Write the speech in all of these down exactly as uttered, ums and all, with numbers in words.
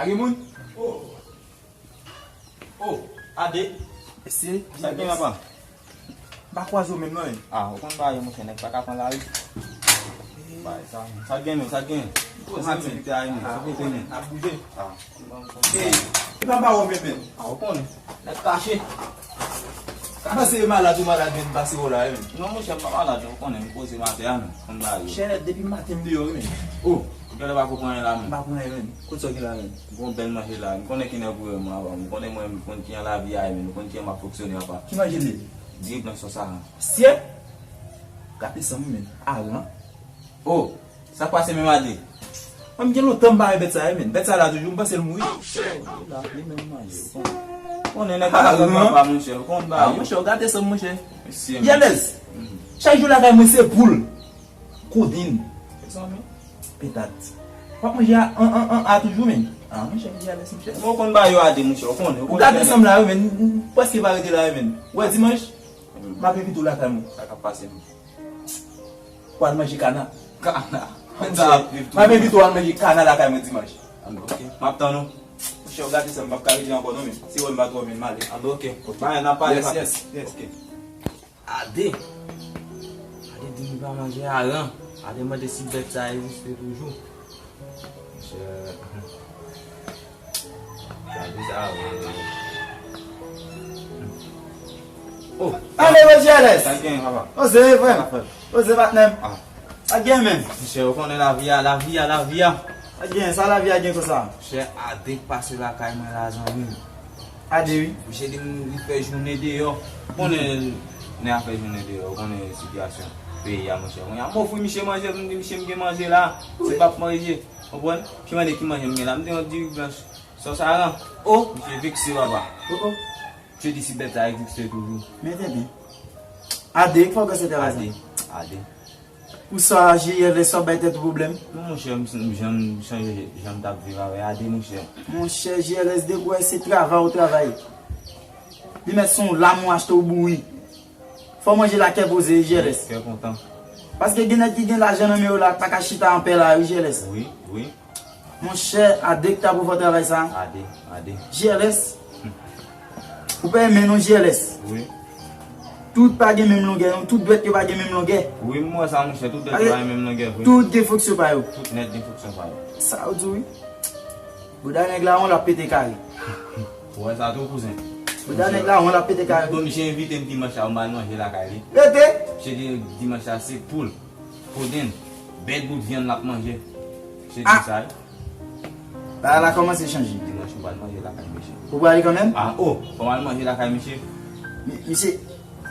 Gen moun? Oh, Ade. Esi, sa gen papa? M pa kwaze w menm non. Ah, ou konn bagay yo, monchè, nèg pa ka pran lari. Bagay sa, sa gen menm, sa gen. Kòman aktivite a ye menm? Sa kote menm? Ap bouje. Ah. Ey, e pa ba w menm menm. Ah, ou konnen. Nèg kache. Panse e malad ou malad menm pase w la menm. Non, monchè, m pa malad, ou konnen, m poze m atè a menm. Konn bagay yo. Chè, depi maten m deyò wi menm. Oh, ou genlè pa ko pran anyen la menm. M pa pran anyen menm. Kote sa w gen la menm? Gon bèl manje la, m konnen ki nèg ou ye mwen avan, m konnen mwen, m konn kijan lavi a ye menm, m konn kijan m ap fonksyone apa. Ki manje l ye? Diri blanch sòs aran. Sye! Gate san m menm. Aran? Oh, sa k pase menm Ade? Mwen, m gen lontan m pa wè bèt sa yo menm. Bèt sa la toujou, m panse l mouri. Oh, li la, li menm manje. Ou konnen nèg pa ka pran papa, monchè, ou konn bagay yo. Ah, monchè, ou gate san m, monchè. Mesye, Yalèz. Chak jou lakay mwen se poul. Kodenn. Mezanmi. Petat. W ap manje a, an, an, an, a toujou menm. Ah, monchè, Yalèz, monchè. Mwen, ou konn bagay yo Ade, monchè, ou konnen. Ou gate san m la wi menm, m prèske pa rete la wi menm. Ou wè dimanch, m ap envite w lakay mwen. Sa k ap pase menm? W al manje kana. Kana. Monchè, m ap envite w al manje kana lakay mwen dimanch. Anben, ok. M ap tann ou. Monchè, w gate sa, m p ap ka rete ankò non, men. Si w wè m pa twò byen, m ale. Anben, ok. Ok. Bagay, n ap pale, papa. Yes, yes, yes. Ok. Ade. Ade di li pa manje aran. Ade mande si bèt sa egziste toujou. Monchè. Gade sa, wi. Oh, ale, Roger Ernest. Sa gen, papa? Oze, frè m. Sa fè? Oze, patnè m. Ah. Sa gen menm? Monchè, ou konnen lavi a, lavi a, lavi a. Sa gen, sa lavi a gen konsa? Monchè, Ade k pase lakay mwen la, zanmi m. Ade, wi. Monchè, li, li fè jounen deyò. Ou konnen, nèg a fè jounen deyò, ou konnen sitiyasyon peyi a, monchè. Kounye a, m ofri misye manje, m di misye m gen manje la. Se p ap manje. Konprann? Misye mande ki manje m gen la. M di yon diri blanch. Sòs aran. Oh! Misye vekse, papa. Oh, oh. Misye di si bèt sa egziste toujou. Men tenten. Ade, fò w gade travay sa. Ade, Ade. Pou sa, J L S, w ap bay tèt ou pwoblèm? Non, monchè, m, m, jan m chanje, jan m t ap viv avè Ade, monchè. Monchè, J L S, depi w wè se travay ou travay. Li mèt se yon lam ou achte ou bouri. Fò w manje la kè poze, wi, J L S. Kè kontan. Paske gen nèg ki gen lajan nan men yo la, pa ka chita anpè la, wi, J L S. Wi, wi. Monchè, Ade k ta pou fè travay sa. Ade, Ade. J L S. Ou pa renmen non, J L S. Wi. Tout pa gen menm longè, non. Tout dwèt yo pa gen menm longè. Wi, m wè sa, monchè. Tout dwèt yo pa gen menm longè, wi. Tout gen fonksyon pa yo. Tout nèt gen fonksyon pa yo. Sa ou di, wi. Bouda nèg la, on l ap pete kare. Ou wè sa tou, kouzen? Bouda nèg la, on l ap pete kare. Bon, misye envite m dimanch la, m al manje lakay li. Rete! Misye di dimanch la, se poul. Kodenn, bèl bout vyann l ap manje. Se di sa, wi. Bagay la kòmanse chanje. Dimanch, m pral manje lakay misye. Ou prale kanmenm? Ah, oh, fò m al manje lakay misye. Mi-, misye,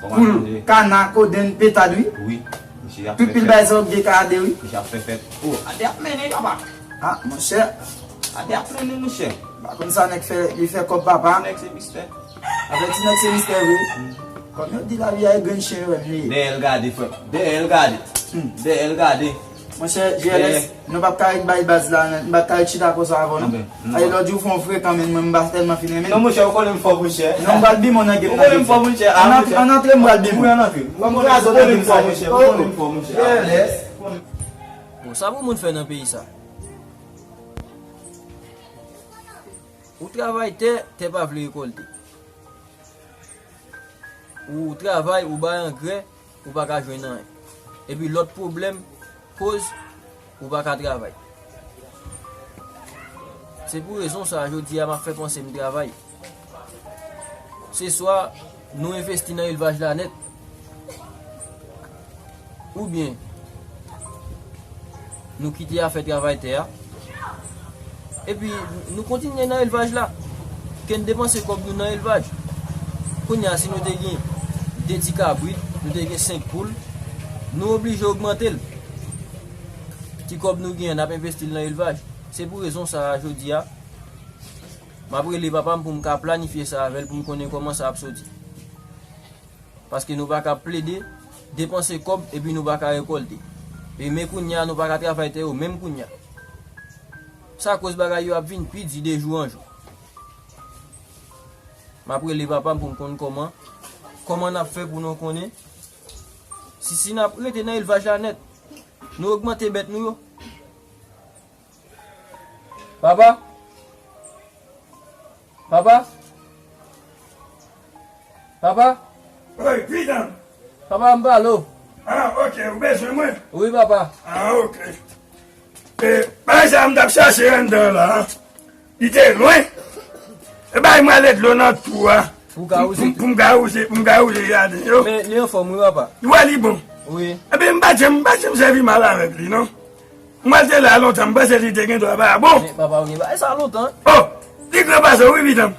fò m al manje. Poul, kana, kodenn, petad, wi. Wi, misye ap fè fèt. Tout pil bagay sa yo gen ka Ade, wi. Misye ap fè fèt. Oh, Ade ap mennen, papa. Ah, monchè. Ade ap mennen, monchè. M pa konn sa nèg fè, li fè kòb papa. Nèg se mistè. Avèti nèg se mistè vre. Kòm yo di lavi a e grenn chen yo menm li ye. Dèyè l gade, frè. Dèyè l gade. Hmm. Dèyè l gade. Monchè, J L S, dèyè. Nou p ap ka ret bay baz la, non. Nou p ap ka ret chita konsa avè w, non. Anben, anben. Ay, lòt jou fè yon frekan, men mwen m pa tèlman fin renmen l. Non, monchè, ou konnen m fò, monchè. Non, m pral bime w nan gèt la. Ou konnen m fò, monchè. Ann antre, ann antre, m pral bime w. Wi, ann antre. Ou konnen m fò, monchè. Ou konnen m fò, monchè. J L S. Bon, sa pou moun fè nan peyi sa? Ou travay tè, tè pa vle rekòlte. Ou travay, ou bay angrè, ou pa ka jwenn anyen. Epi lòt pwoblèm, koz ou pa ka travay. Se pou rezon sa a, jodi a, m ap fè panse m travay. Se swa nou envesti nan elvaj la nèt, oubyen nou kite afè travay tè a, epi nou kontinye nan elvaj la, ke n depanse kòb nou nan elvaj. Kounye a, si nou te gen de ti kabrit, nou te gen senk poul, nou oblije ogmante l. Ti kòb nou genyen, n ap envesti l nan elvaj. Se pou rezon sa a, jodi a, m ap rele papa m pou m ka planifye sa avè l, pou m konnen kòman sa ap soti. Paske nou pa ka plede depanse kòb epi nou pa ka rekòlte. E men kounye a, nou pa ka travay tè yo, menm kounye a. Sa koz bagay yo ap vin pi di de jou an jou. M ap rele papa m pou m konn kòman, kòman n ap fè pou nou konnen si, si n ap rete nan elvaj la nèt, nou ogmante bèt nou yo. Papa, Papa? Papa? Wi, pidan. Papa, m pale w. Ah, ok, ou bezwen mwen? Wi, papa. Ah, ok. E, bagay sa a m t ap chache anndan la, li te lwen. E bay mwen ale dlo nan twou a. Pou w ka wouze. Pou m ka wouze, pou m ka wouze jaden yo. Men li anfòm wi, papa. Ou wè li bon? Wi. Ebyen, m pa janm, m pa janm sèvi mal avèk li, non. Mwen te la lontan, m panse li te gen dwa pa bon. Men papa, ou gen bagay sa lontan. Oh, li gran pase w, wi, pidan m.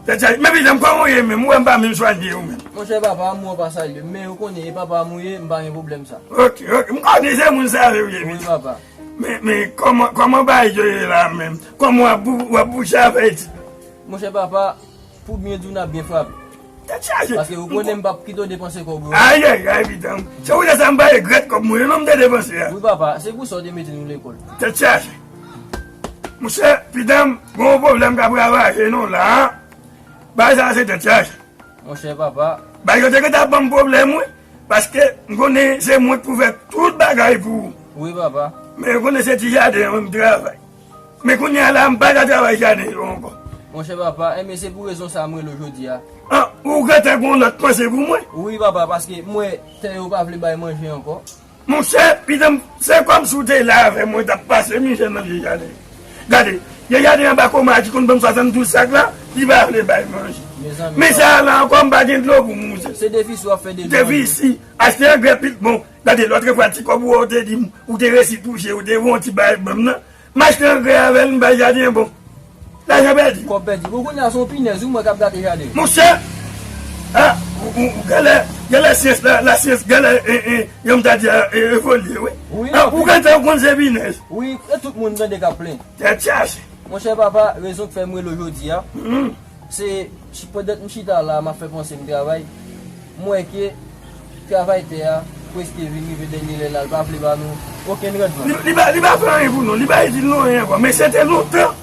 Tèt chaje. Men pidan m, kòman w ye menm? Ou wè m pa menm swanye w menm. Monchè papa, m wè w pa salye m, men ou konnen e papa m ou ye, m pa gen pwoblèm sa. Ok, ok. M konnen se moun serye w ye, wi, pidan m. Papa. Men, men, kòman, kòman bagay yo ye la menm? Kòman w ap bou-, w ap bouche avè ti? Monchè papa, pou byen di w, n ap byen frape. Tèt chaje. Paske ou konnen m p ap kite w depanse kòb ou yo. Ayayay, pidan m. Se pou sa m pa regrèt kòb mwen yo non m te depanse a. Wi, papa, se pou sa w te mete nou lekòl. Tèt chaje. Monchè, pidan m, gon pwoblèm k ap ravaje nou la. Bagay sa a se tèt chaje. Monchè, papa. Bagay yo te gentan ap ban m pwoblèm, wi. Paske m konnen se mwen k pou fè tout bagay pou ou. Wi, papa. Men ou konnen se ti jaden an m travay. Men kounye a la, m pa ka travay jaden yo ankò. Monchè papa, enben se pou rezon sa a m rele w jodi a. An, ou gentan gen yon lòt panse pou mwen? Wi papa, paske m wè tè yo pa vle bay manje ankò. Monchè, pidan m, se kòmsi w te la avè mwen, w t ap pase mizè nan vye jaden. Gade, vye jaden anba koma a ki konn ban m swasanndouz sak la, li pa vle bay manje. Mezanmi, men sa a la ankò, m pa gen dlo pou m wouze. Se defisi w ap fè de dlo. Defisi, achte angrè pit bon. Gade, lòtrefwa, ti kòb ou wè w te di m, ou te resi touche, ou te wè yon ti bagay ban m nan. M achte angrè avè l, m bay jaden an bon. Lajan pèdi. Kòb pèdi. Bon, kounye a se yon pinèz, wi, mwen k ap gate jaden. Monchè! Ah, ou, ou, ou, genlè, genlè syans la, lasyans, genlè, e, e, jan m ta di a, e, evolye, wi. Wi, ah, ou gentan konn se pinèz. Wi, e tout moun tande k ap plenn. Tèt chaje. Monchè papa, rezon k fè m rele w jodi a, hmm, se, si pandan m chita la, m ap fè panse m travay, m wè ke travay tè a prèske vin rive dènye lè l la, l pa vle ba nou okenn randman. Li, li pa, li pa fè anyen pou nou, li pa itil nou anyen ankò, men se te lontan.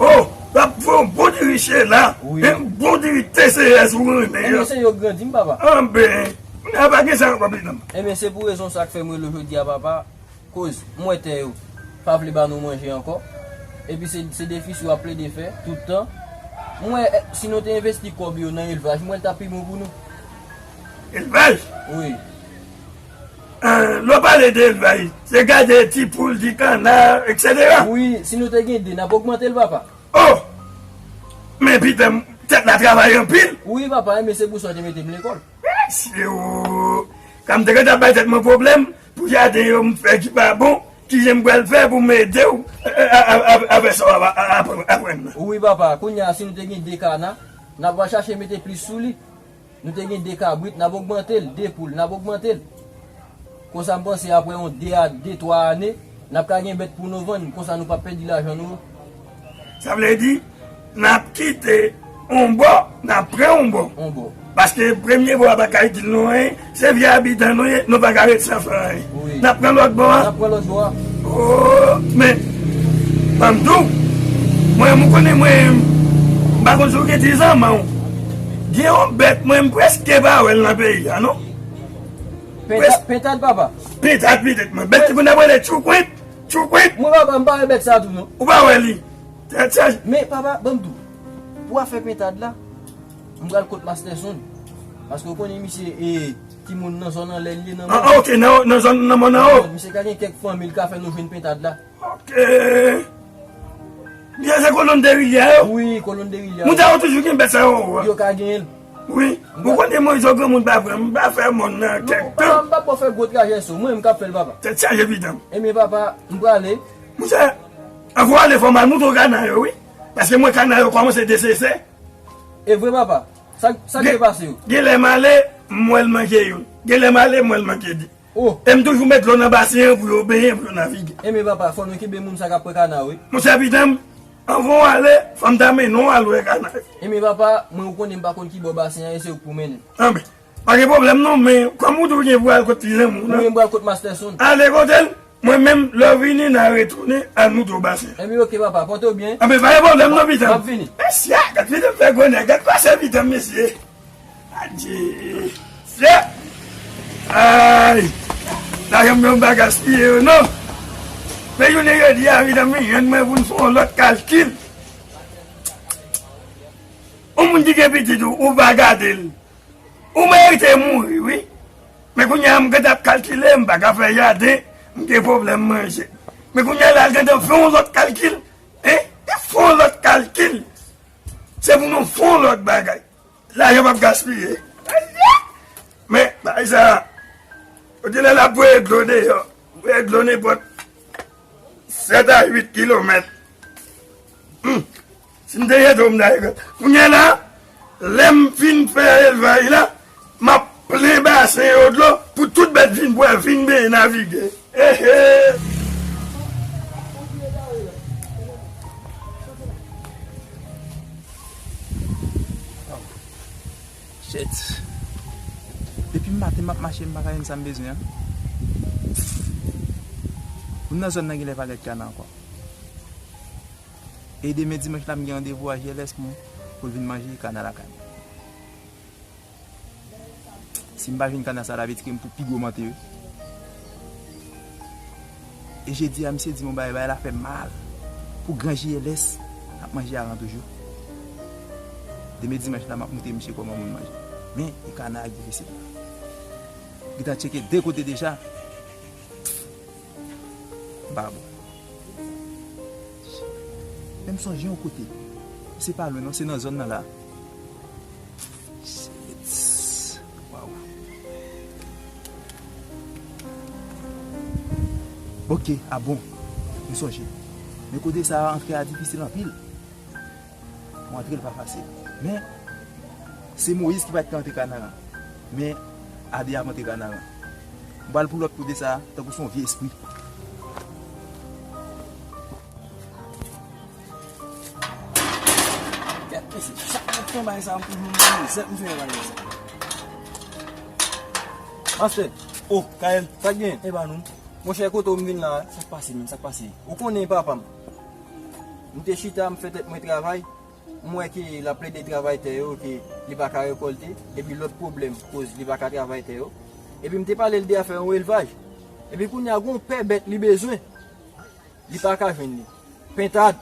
Oh, l ap fè yon bon diri chela, wi, yon bon diri T C S ou renmen an. Ebyen se yo k grandi m, papa. Anben, kounye a pa gen sa ankò, pidan m. Ebyen se pou rezon sa k fè m rele w jodi a, papa. Koz, m wè tè yo pa vle ba nou manje ankò. Epi se, se defisi w ap plede fè tout tan. M wè, eh, si nou te envesti kòb yo nan elvaj, m wè l t ap pi bon pou nou. Elvaj? Wi. Eh, lè w pale de elvaj, se gade ti poul, ti kana, etsetera. Wi, si nou te gen de, n ap ogmante l, papa. Oh! Men pidan m, tèt la travay anpil. Wi, papa, men se pou sa w te mete m lekòl. Mesye o! Kan m te gentan bay tèt mwen pwoblèm pou jaden yo m fè ki pa bon, kijan m pral fè pou m ede w, a, a, a, a, avè sa w ap, a, a, aprann, aprann nan? Wi, papa, kounye a, si nou te gen de kana, n ap va chache mete plis sou li. Nou te gen de kabrit, n ap ogmante l, de poul, n ap ogmante l. Konsa, m panse apre yon de a de, twa ane, n ap ka gen bèt pou nou vann, konsa nou p ap pèdi lajan nou. Sa vle di, n ap kite yon bò, n ap pran yon bò. Yon bò. Paske premye bò a pa ka itil nou anyen, se vye abitan nou ye, nou pa ka ret san fè anyen. Wi. N ap pran lòt bò a. N ap pran lòt bò a. Oh, men, ban m di w, mwen, m konnen mwen, m pa konn si w gen ti zanmanw. Gen yon bèt, mwen, m prèske pa wè l nan peyi a, non. Pentad, pentad, papa. Pentad, pitit mwen. Bèt ki konn ap rele tchoukwit, tchoukwit. Mwen, papa, m pa wè bèt sa tou, non. Ou pa wè li? Tèt chaje. Men, papa, ban m di w, pou afè pentad la, m pral kot Master Son. Paske w konnen misye, e, timoun nan zòn anlè l ye nan mòn. Ah, ok, nan, nan zòn nan mòn anwo. Misye ka gen kèk fanmi l ka fè nou jwenn pentad la. Ok. Li se kolonn de rivyè yo? Wi, kolonn de rivyè yo. Moun sa yo toujou gen bèt sa yo anwo a. Yo ka genyen l. Wi. Ou konnen mwen, yon granmoun pa pran, m pa fè mòn nan kèk tan. Non, papa, m p ap ba w fè gwo trajè sa, mwen menm k ap fè l, papa. Tèt chaje, pitit mwen. Ebyen, papa, m prale. Monchè, anvan w ale, fò m al moutre w kana yo, wi. Paske mwen, kana yo kòmanse desese. E vre, papa? Sa, sa k te pase yo? Gen lè m ale, m wè l manke youn. Gen lè m ale, m wè l manke de. Oh. E m toujou met dlo nan basen an pou yo benyen, pou yo navige. Enben papa, fò nou kenbe moun sa k ap pran kana yo, wi. Monchè, pitit mwen, anvan w ale, fò m ta mennen w al wè kana yo. Enben papa, mwen ou konnen m pa konn ki bò basen an ye, se ou k pou mennen m. Anben, pa gen pwoblèm non, men kòm ou tou gen pou al kot ti zanmi w lan. Mwen m pral kot Master Son. Ale kote l, mwen menm, lè w vini, n a retounen, al moutre w basen an. Enben ok papa, pòte w byen. Anben, pa gen pwoblèm non, pitit mwen. M ap vini. Mesye, gad pitit mwen fè gwo nèg, gad pase pitit mwen, mesye. Adye. Fye. Ay. Lajan m yo m pa gaspiye yo, non. Men jounen jodi a, medam, vin jwenn mwen pou n fè yon lòt kalkil. Yon moun ki gen pitit ou, ou pa gade l. Ou merite mouri, wi. Men kounye a, m gentan ap kalkile, m pa ka fè jaden, m gen pwoblèm manje. Men kounye a la, l gentan fè yon lòt kalkil. Hein? Li fè yon lòt kalkil. Se pou nou fè yon lòt bagay. Lajan p ap gaspiye. Men, bagay sa, yo te lè l ap voye dlo deyò. Voye dlo nenpòt sèt a uit kilomèt. Hmm. Si m te jete w, m ta jete w. Kounye a la, lè m fin fè elvaj la, m ap plen basen yo dlo pou tout bèt vin bwè, vin benyen, navige. Ehe! Shit. Depi maten m ap mache, m pa ka jwenn sa m bezwen an. Moun nan zòn nan genlè pa gad kana ankò. E demen dimanch la, m gen randevou a G L S pou, pou l vin manje kana lakay mwen. Si m pa jwenn kana sa, l ap etike m pou pi gwo mantè, wi. E jedi a, misye di m yon bagay, bagay la fè mal. Pou gran G L S, n ap manje aran toujou. Demen dimanch la, m ap montre misye kòman moun manje. Men, e kana a k difisil la. Gentan tcheke de kote deja. M pa bon. Men m sonje yon kote. Se pa lwen non, se nan zòn nan la. Shit. Waw. Ok, a bon. M sonje. Men kote sa a, antre a difisil anpil. Pou antre l pa fasil. Men, se Moyiz ki pa t ka antre Kanaran. Men, Ade ap antre Kanaran. M pral pull up kote sa a, tankou se yon vye espri. Gad, mesye, chak mwen fè yon bagay sa, m toujou mizè, m fè yon bagay sa. Pastè. Oh, Kael. Sa k gen? E pa nou. Monchè, kote w m vin la? Sa k pase, menm? Sa k pase? Ou konnen papa m. M te chita, m fè tèt mwen travay. M wè ke l ap plede travay tè yo, ke li pa ka rekòlte, epi lòt pwoblèm koz li pa ka travay tè yo. Epi m te pale l de afè yon elvaj. Epi kounye a, gon pè bèt li bezwen. Li pa ka jwenn li. Pentad.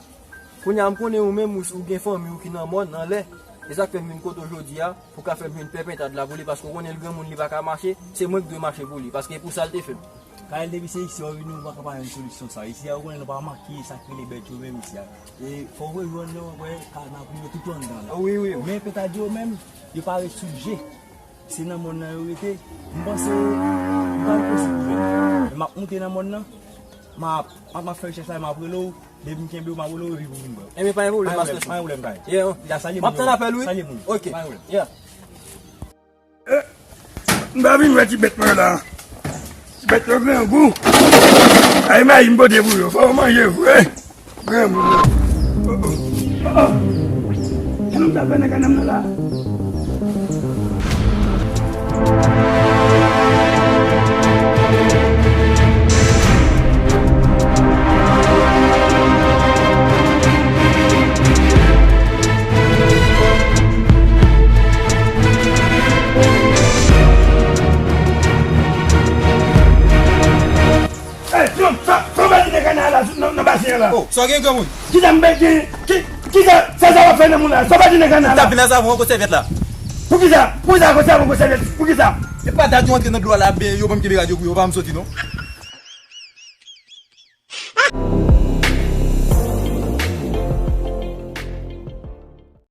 Kounye a, m konnen ou menm, ou, ou gen fanmi w ki nan mòn, anlè. E sa k fè m vin kote w jodi a, pou ka fè m jwenn pè pentad la pou li, paske w konnen l granmoun, li pa ka mache, se mwen k dwe mache pou li, paske e pou sa l te fè m. Kael, depi se isi w vini, ou pa ka pa jwenn solisyon sa. Isi a, ou konnen nou pa make sa k rele bèt yo menm isi a. E fò w rejwenn yo, wè, ka n ap rive tout anndan la. Wi, wi, wi. Men pentad yo menm, yo pa ret sou je. Se nan mòn nan yo rete. M panse, m pa ret posib pou jwenn. Men m ap moute nan mòn nan. M ap, m ap, m ap fè rechèch la, m ap rele w. Depi m kenbe w, m ap rele w, epi pou vin wè w. Enben, pa gen pwoblèm, pastè. Pa gen pwoblèm, pa gen pwoblèm, Kael. Yeah. Ya, salye moun yo. M ap tann apèl ou, wi. Salye moun yo. Ok. Pa gen pwoblèm. Yeah. Eh, m pa vin wè ti bèt mwen la. Ti bèt yo grangou. Ay, mayi m pote pou yo. Fò yo manje vre. Granmoun yo. Oh, oh. Oh, oh. Kè nou ta fè nan kanam nan la. Ey, fè yon, fè, fè yon bati nan kanal la, nan, nan basen an la. Oh, sa w gen, granmoun? Kisa m gen? Ki, kisa, sa, sa w ap fè nan moun la? Fè yon bati nan kanal la. Ou t ap vin ak savon an kot sèvyèt la. Poukisa? Poukisa kot savon, kot sèvyèt? Poukisa? E pa dat ou antre nan dlo a la, ben, yo ban m kenbe rad yo pou yo, pa m soti non.